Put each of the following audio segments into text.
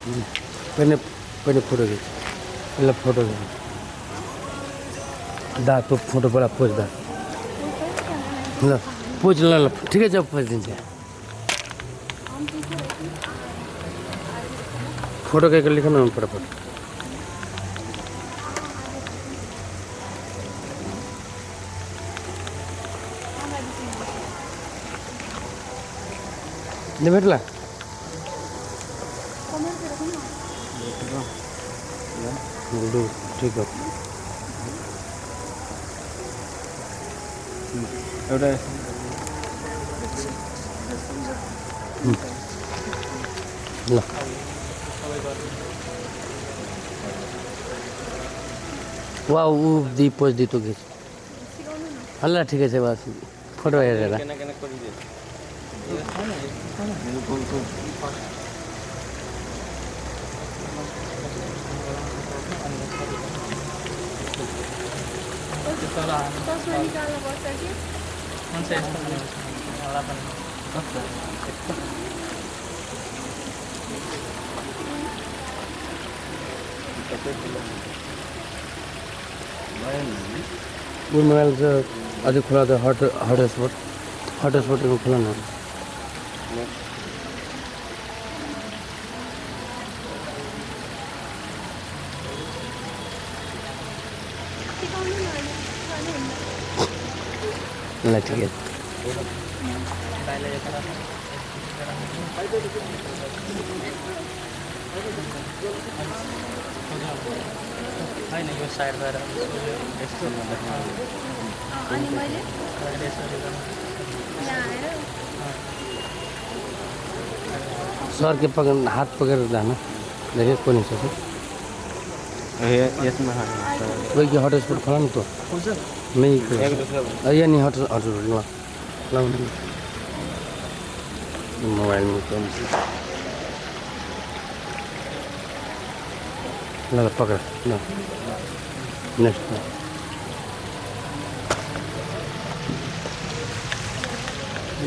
पहिने पहिने फोटो घिच, पहिले फोटो घिच। दा तँ फोटो बड़ा पोज दा। ल पोज, ल ल, ठिकै छ, पोज दिन्छ। फोटो के लिख न फटाफट। नहि भेटला। ठीक है। एउटा। ल वा ऊ the pose the तो घिच। ल ठिकै छ, बस फोटो हेरेर। केना केना करिदिए। चस्मा निकाल्नु पर्छ कि? हुन्छ, यस्तो पनि हुन्छ, होला पनि। ऊ मोबाइल चाहिँ अझै खुला छ। हट हटस्पट, हटस्पट खुला न। सिकाउनु न अहिले, गर्नुहुन्न। ल ठिकै छ। दाइले यता राख्नु। होइन, यो साइड भएर। यस्तो। अनि मैले अहिले यसरी गर्नु। यहाँ आएर। सर के पकड़, हात पकड़ जाना। देखिए कौन है सर। यसमा। वही के हटस्पट खोला न तो नहीं। एक दूसरा। ये नहीं, हट हटस्पट ल ल मोबाइल में तो ल ल, पकड ल। नेक्स्ट।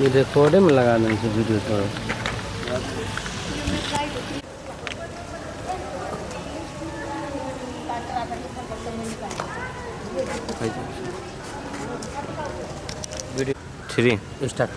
ये रिकॉर्डे में लगा देने से वीडियो तो। यो मेरो राइट हो कि? थ्री। स्टार्ट।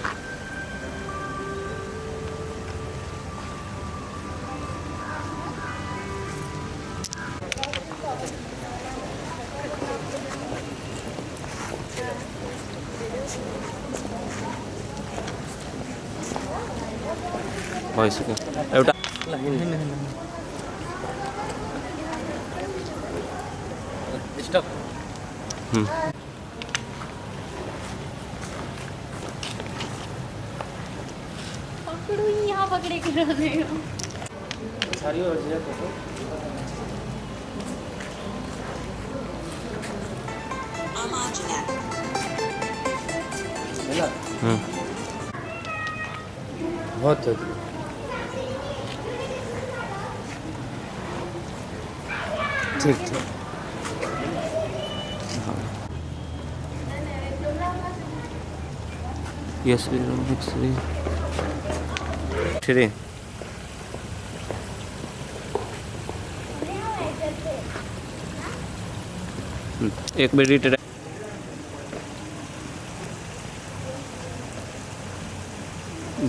भइसक्यो एउटा। स्टप। पकडु, यहाँ पक्रेको रहने हो। पछाडि हो। है बहुत ठीक ठीक। Yes three. एक मिनट।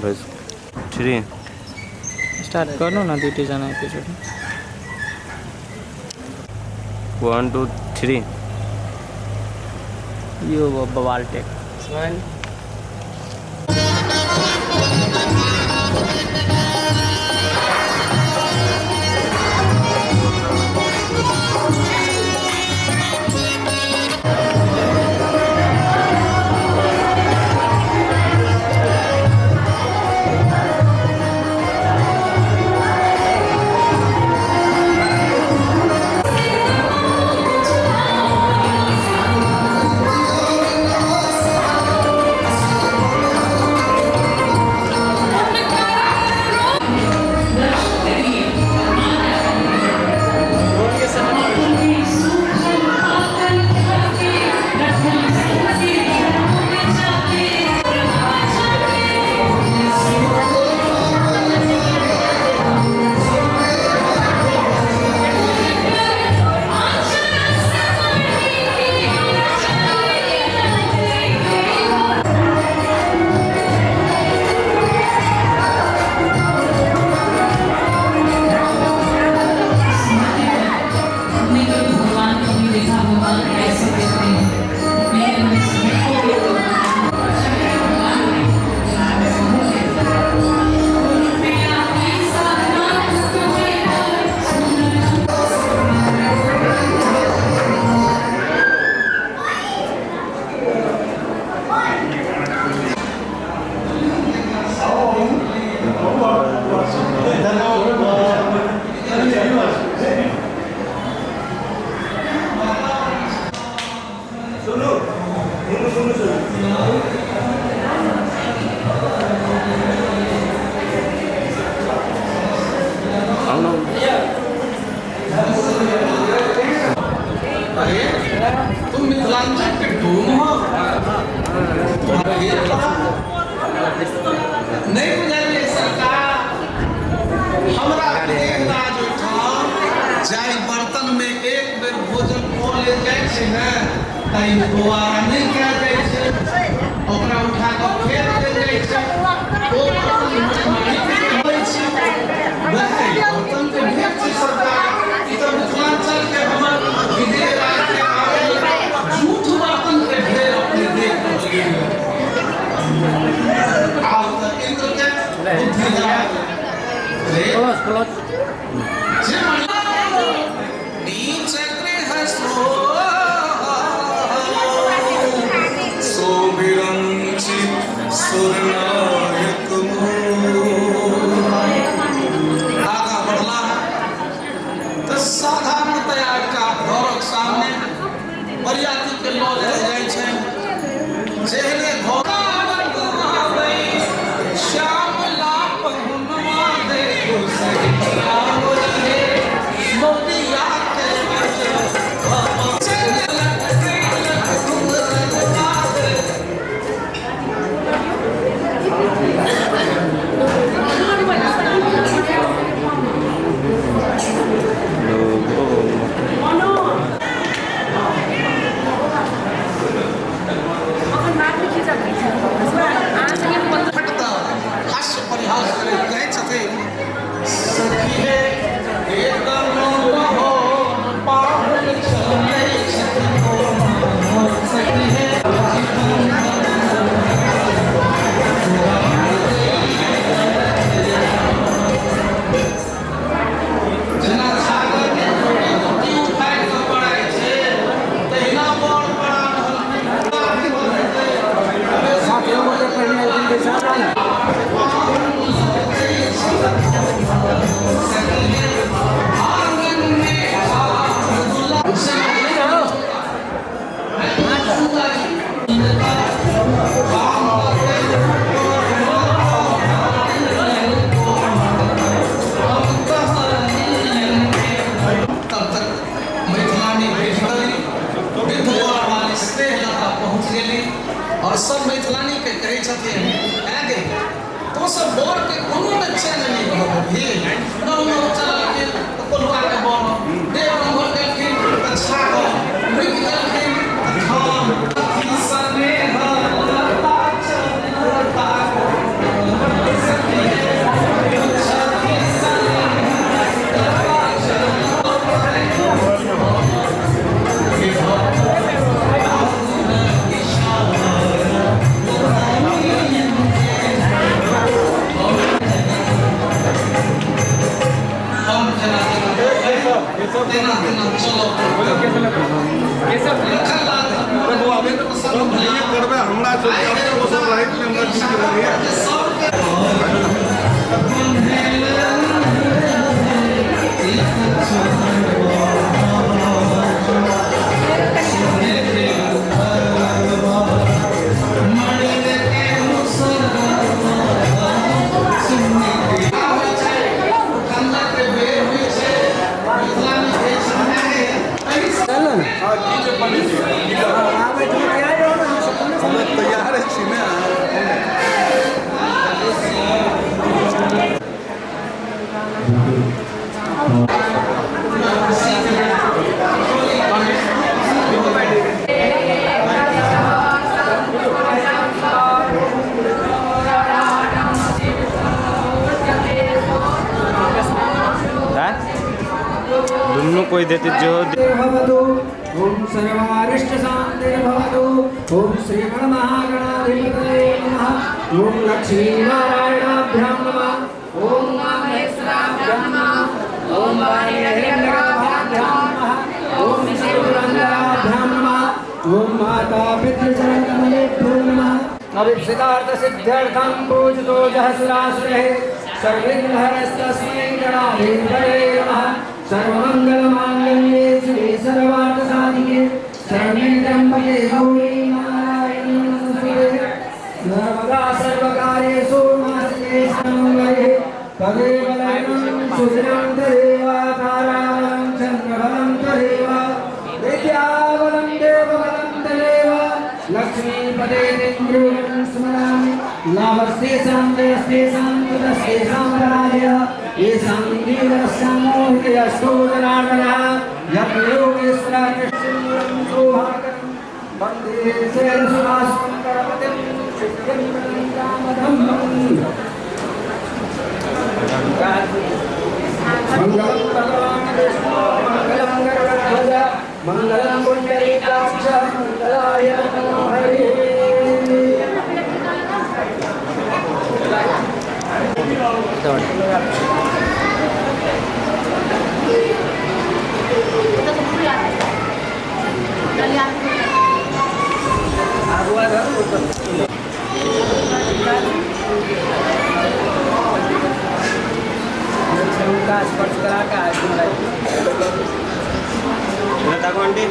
बस थ्री। स्टार्ट गर्नु न दुइटैजना एकैचोटि। One two three. यो भयो बवाल टेक। स्माइल। नहि बुझलियै सरकार, हमरा देवराज ओहिठाम जाहि बर्तनमे एक बेर भोजन कऽ लेल जाइ छै ने, ताहि दोबारा नहि कयल जाइ छै, ओकरा उठा कऽ फेंक देल जाइ छै। ओ बर्तन होइ छै, वएह बर्तनके भेद छै सरकार। ई तऽ मिथिलाञ्चलके हमर विदेह राजके आबै झूठ बर्तनके ढेर अपने देख रहलियै। आब तऽ इन्द्रके बुद्धि लगा रे। Close close. जे नीच गृह सो विरंचि सुरनायक। आगाँ बढ़ला तऽ साधारणतया एकटा घरक सामने बरियातीके लऽ जायल जाइ छै। जेहने घर श्यामला पहुनवा देखो सखिया रे मोदिया के। फटता हास्य परिहास करैत कहै छथिन, सखी हे, एकदम हो पाहुन चलै छथिन, सखी हे। जेना छागरके रोटी रोटी उठाइ कऽ पड़ाइ छै, तहिना बड़ पड़ा रहल। तब तक मैथिलानी भेटली वृद्ध वाली स्नेहलता पहुँच गेली और सब मैथिलानी के कहै छथिन, ऐ गे, तो सब बर के कोनो ने चैन नहि भऽ गेली। नौ नौ चललखिन तऽ कोल्हुआ के बर देव नम्बर गेलखिन तऽ छागर रुकि गेलखिन तऽ धान स्नेह लता चलता। हम जेना जेना तेना तेना चलब। करबै हमरा सबके ओ सब रहैत नहि, हमरा ठीक रहैए। हमे तैयार छी ने। दुनू कोई देते जो। भवतु, ॐ सर्वारिष्टशान्तिर्भवतु, ॐ श्रीमन्महागणाधिपतये नमः, ॐ लक्ष्मीनारायणाभ्यां नमः, ॐ उमामहेश्वराभ्यां नमः, ॐ वाणीहिरण्यगर्भाभ्यां नमः, ॐ श्रीपुरन्दराभ्यां नमः, ॐ मातापितृचरणकमलेभ्यो नमः। अभिप्सितार्थसिद्ध्यर्थं पूजितो जहसुरासुरैः सर्विघ्नहरस्तस्मै गणाधिपतये नमः। सर्वमङ्गलमाङ्गल्ये शिवे सर्वार्थसाधिके शरण्ये त्र्यम्बके गौरी नारायणी नमोस्तुते। सर्वदा सर्वकार्येषु मासिके शरणं तदेव लग्नं सुदिनं तदेव ताराबलं चन्द्रबलं तदेव विद्याबलं देवबलं तदेव। बृहस्पतिरिन्द्रं स्मरामि लाभस्तेषां जयस्तेषां तदस्तेषां पराजयः येषां वीरस्यामोहितयशो जनार्दनः यत्योगेश्वरः कृष्णं शोभाकरं वन्दे शैलसुरासुन्दरपतिं सिद्धिं कामधम्। मङ्गलं भगवान् विष्णु मङ्गलं गरुडध्वज मङ्गलं पुण्डरीकाक्ष मङ्गलाय नमो हरे। स्पर्श करा के आंटी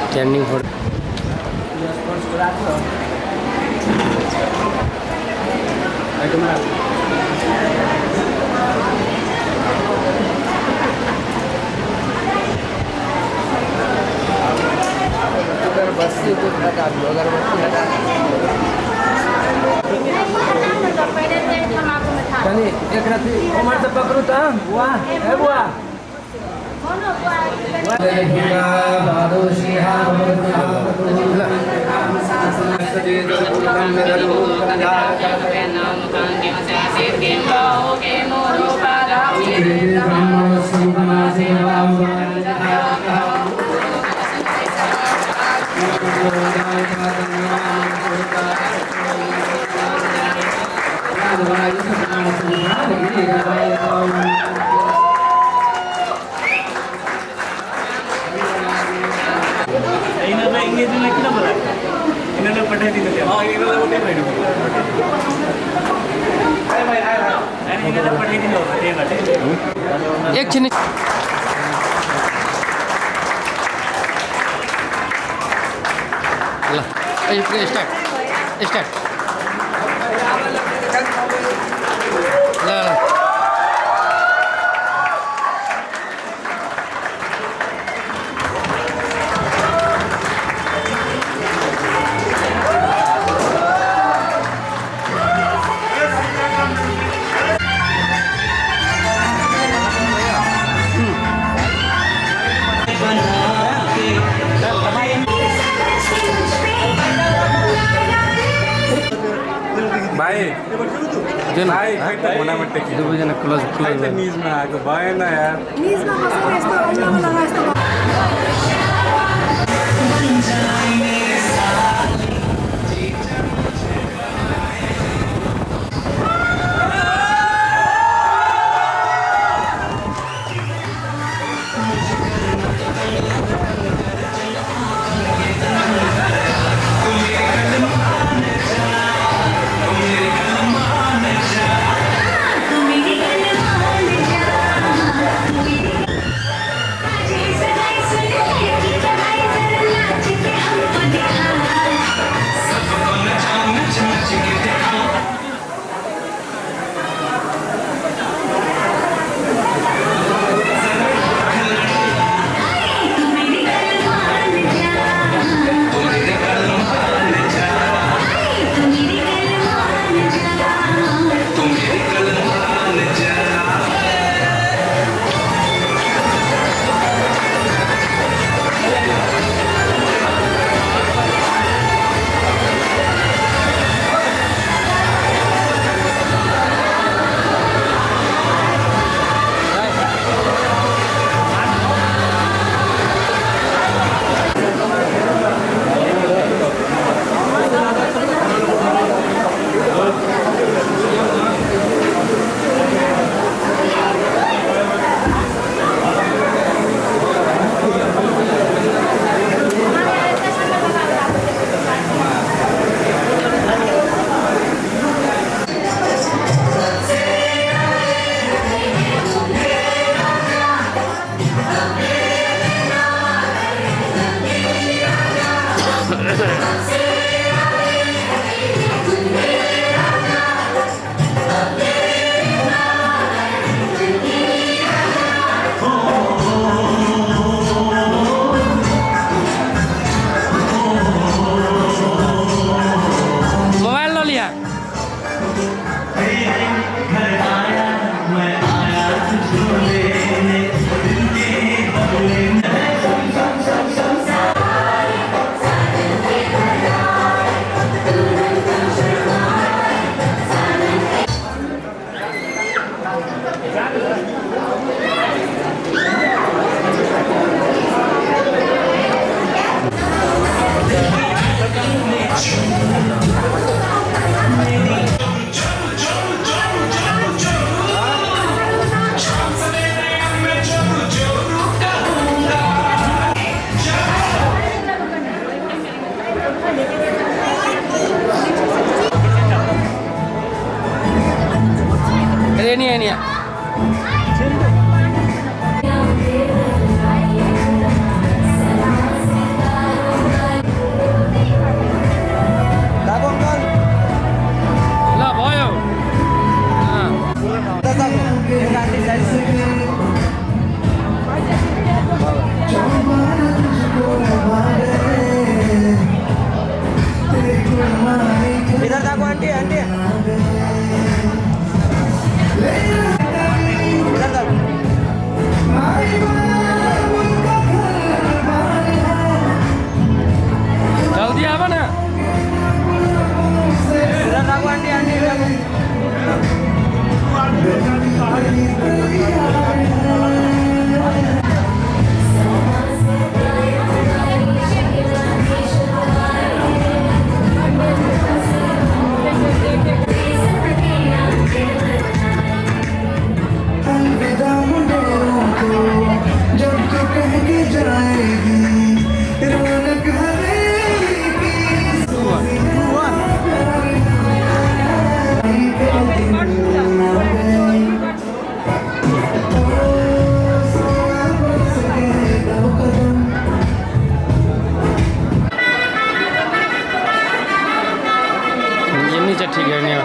स्टैंडिंग फॉर स्पर्श करा के अगरबत्ती कुछ हटा दो, अगरबत्ती हटा तनी एक रत्ती उमर से पकड़ू त बुआ ए बुआ एकछिन ल स्टार्ट स्टार्ट ल ल भाइ भाइ खै त खोनामा टेक्यो दुवैजना क्लोज खै क्लोज त निजमा आएको भएन यार। निजमा बसेर यस्तो औँलामा लगाए जस्तो। अच्छा ठीक है। नहीं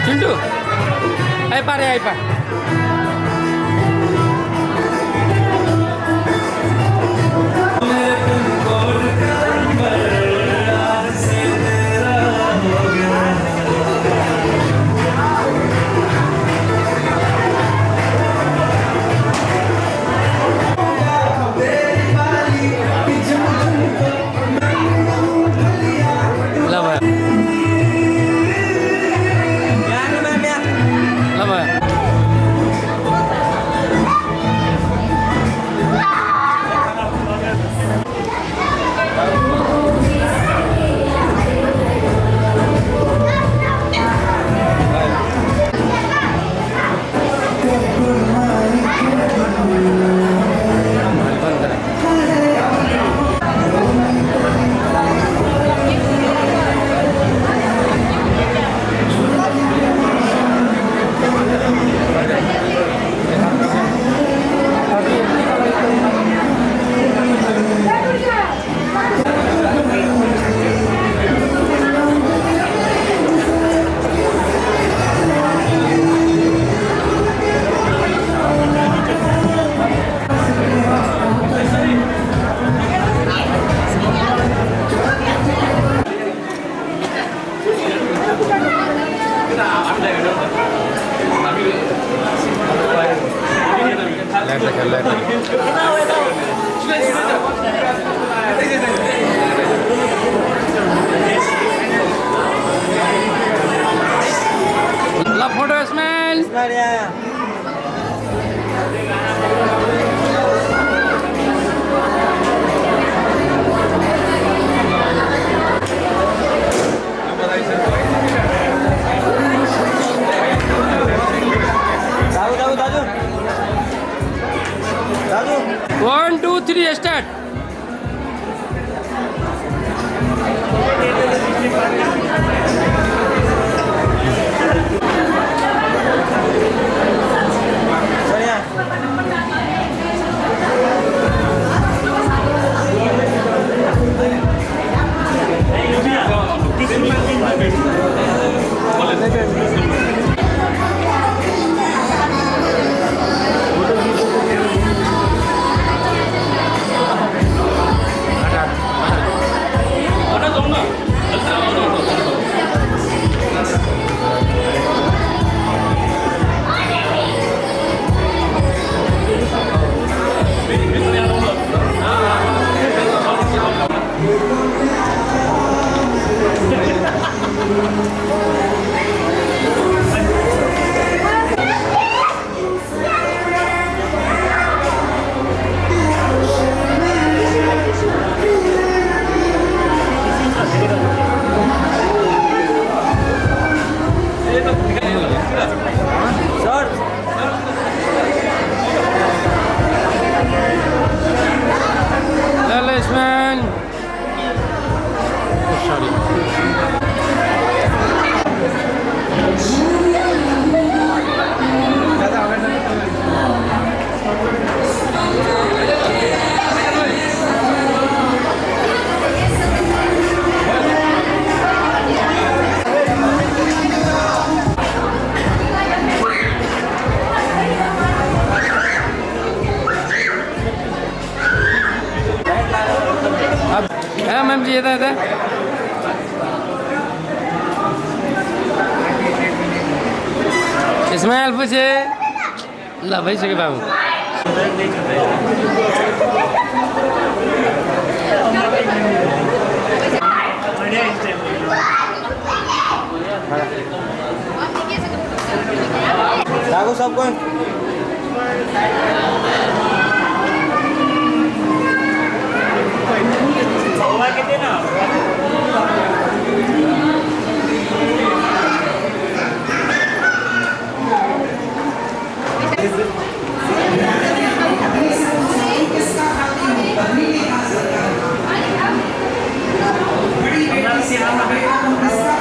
चिंटू आई पा रे आई पा। ल फोटो स्माइल। दादू दादू दादू दादू 1 2 3 स्टार्ट। सर यहाँ सर ल ल स्माइल। सॉरी। अब मैम जी यता यता स्माइल पुछे। ल भइसक्यो बाबु। दादू सबको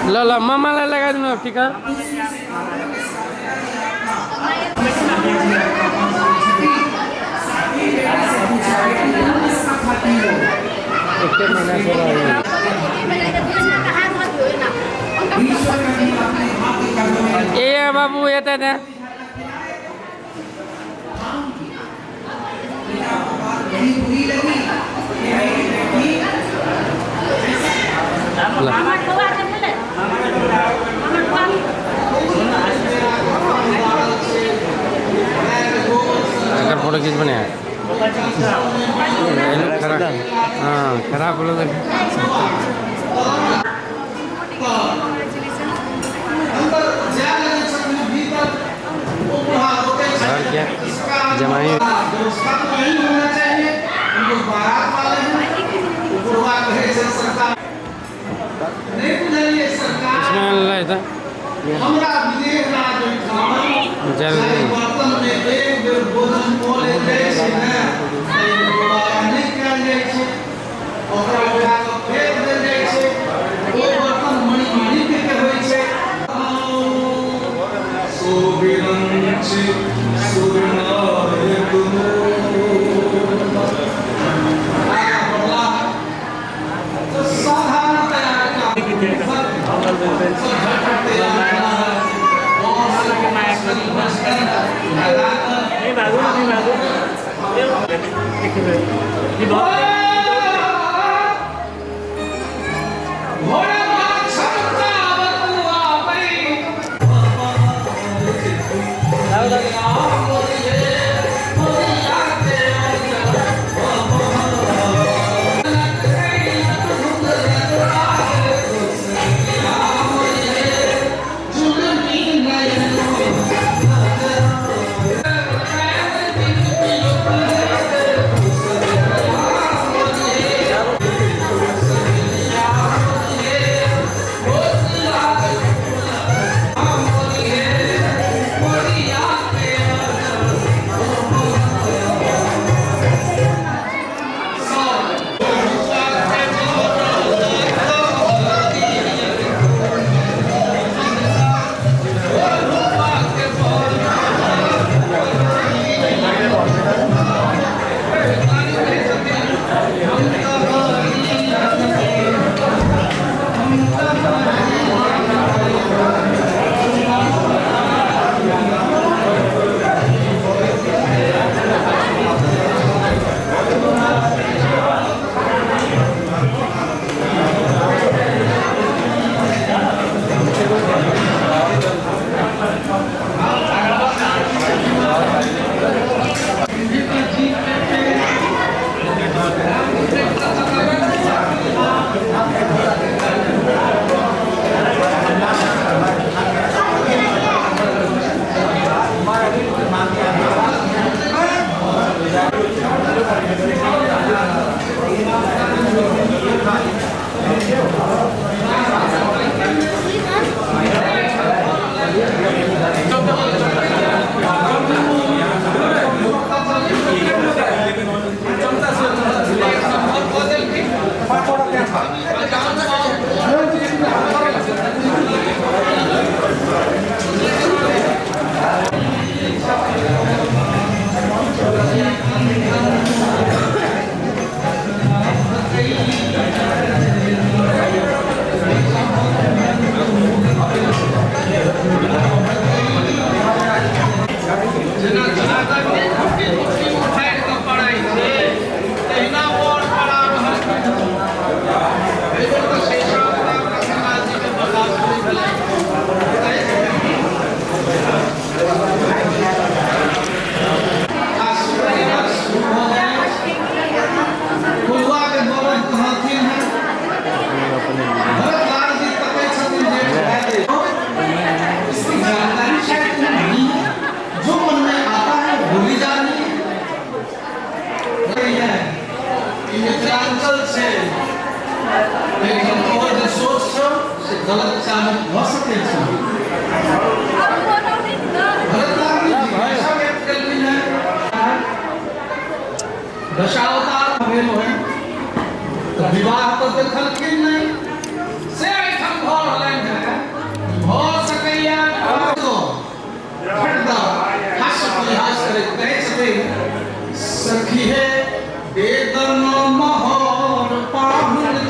ल ल मामालाई लगाइदिनु टिका। ए बाबू येते ना अगर फोटो खींच बने हाँ खराब बोलो। और क्या जमाई नहीं होना चाहिए, उनको बारात वाले हैं, बुढ़वा कहे सरकार नहीं बुझलिए सरकार हमरा विदेश राज बर्तन में एक बेर भोजन कऽ ले जाइ छै ने दोबारा नहि कयल जाइ छै, ओकरा उठा कऽ फेंक देल जाइ छै। ओ बर्तन मणिमाणिक्य के होइ छै। सुबिरंचि सुरनायक तो साधारणतया मिथिलांचल से लेकिन तोहर जे सोच छौ से गलत साबित भऽ सकै छै। दशावतार भेल होइ तऽ विवाह तऽ देखलखिन नहि, से एहिठाम भऽ रहलनि हेँ। भऽ सकैया हास करैत कहै छथिन सखी हे वेदन मोहर पाहुन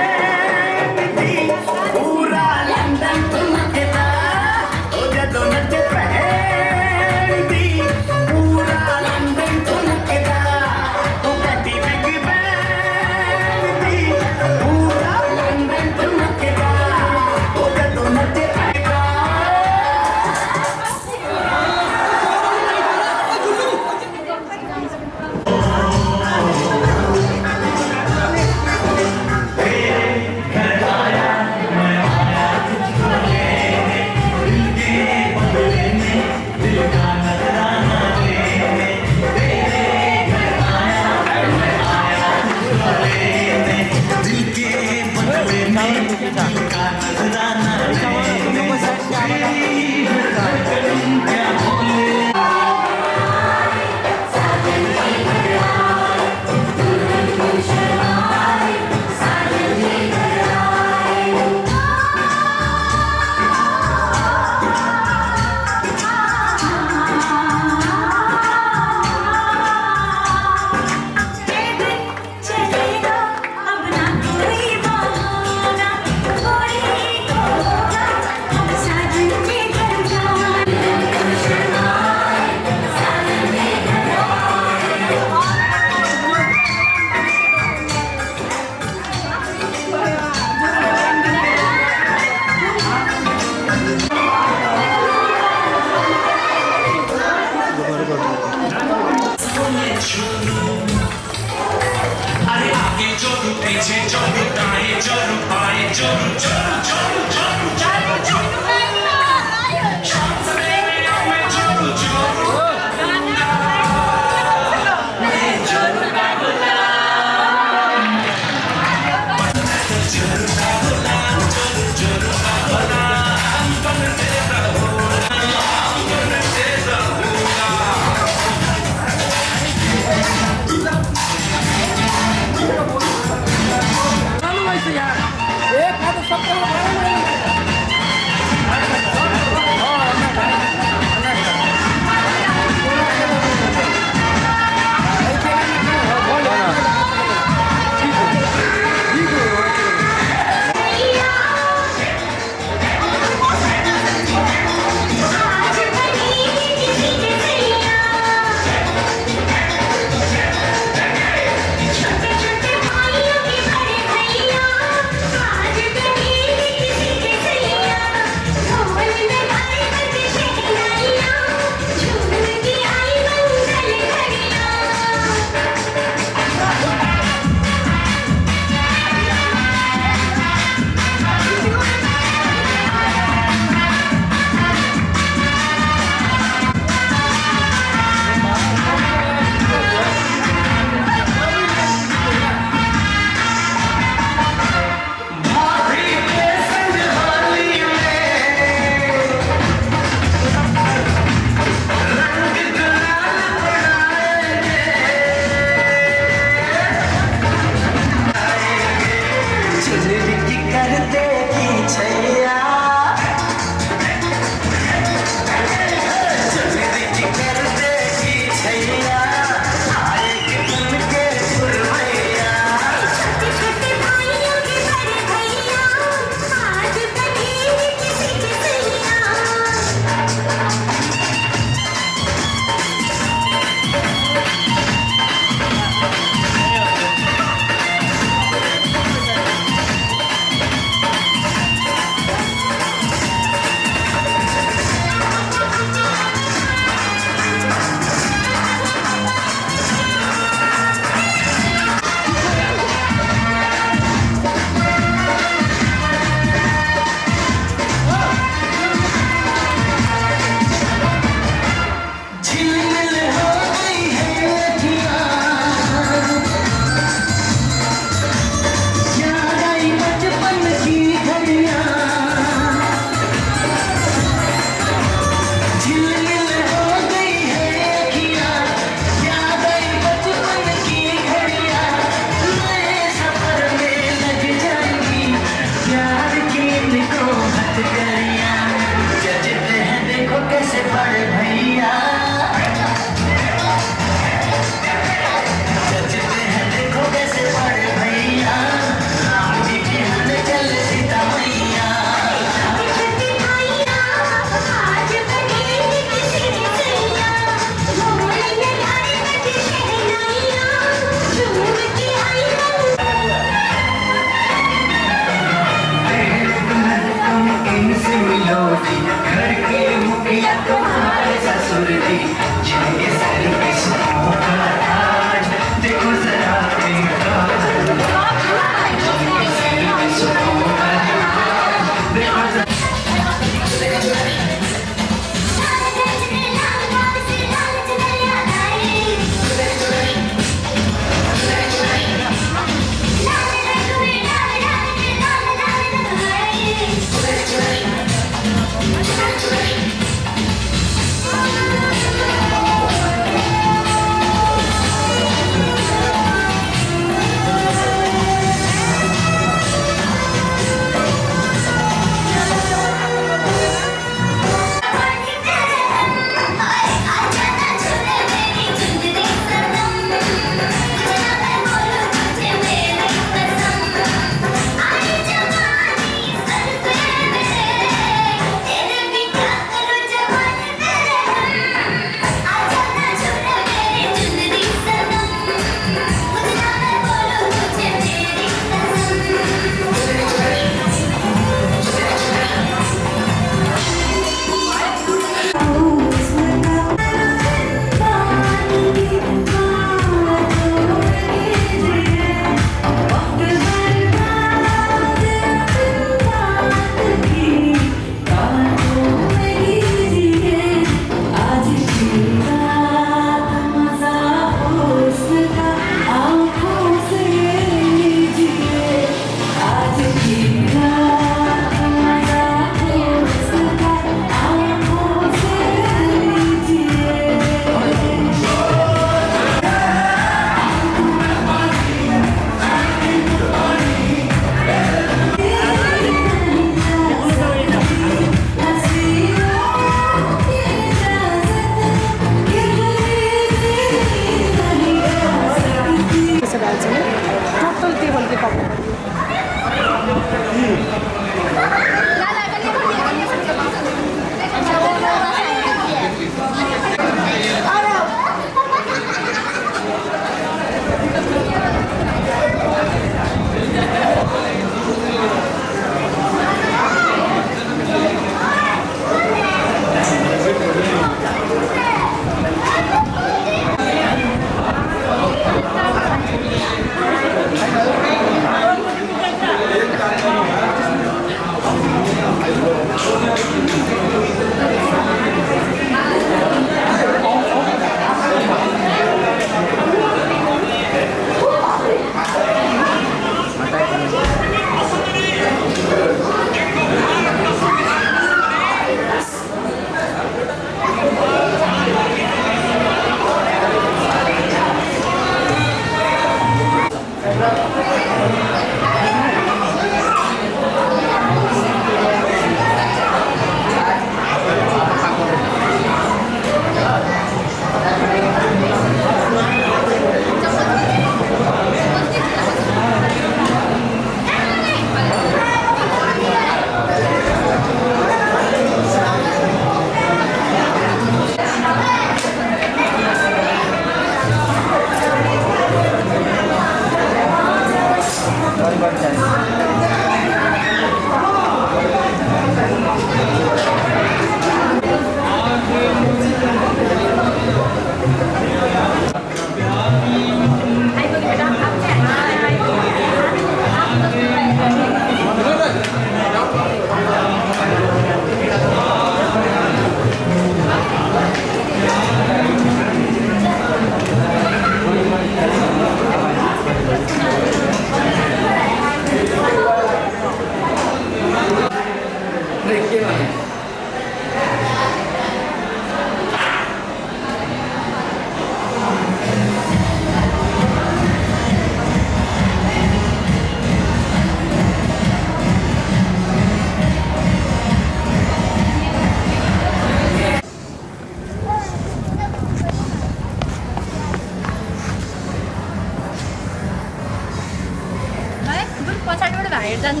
पछाडिबाट भागेर जानु।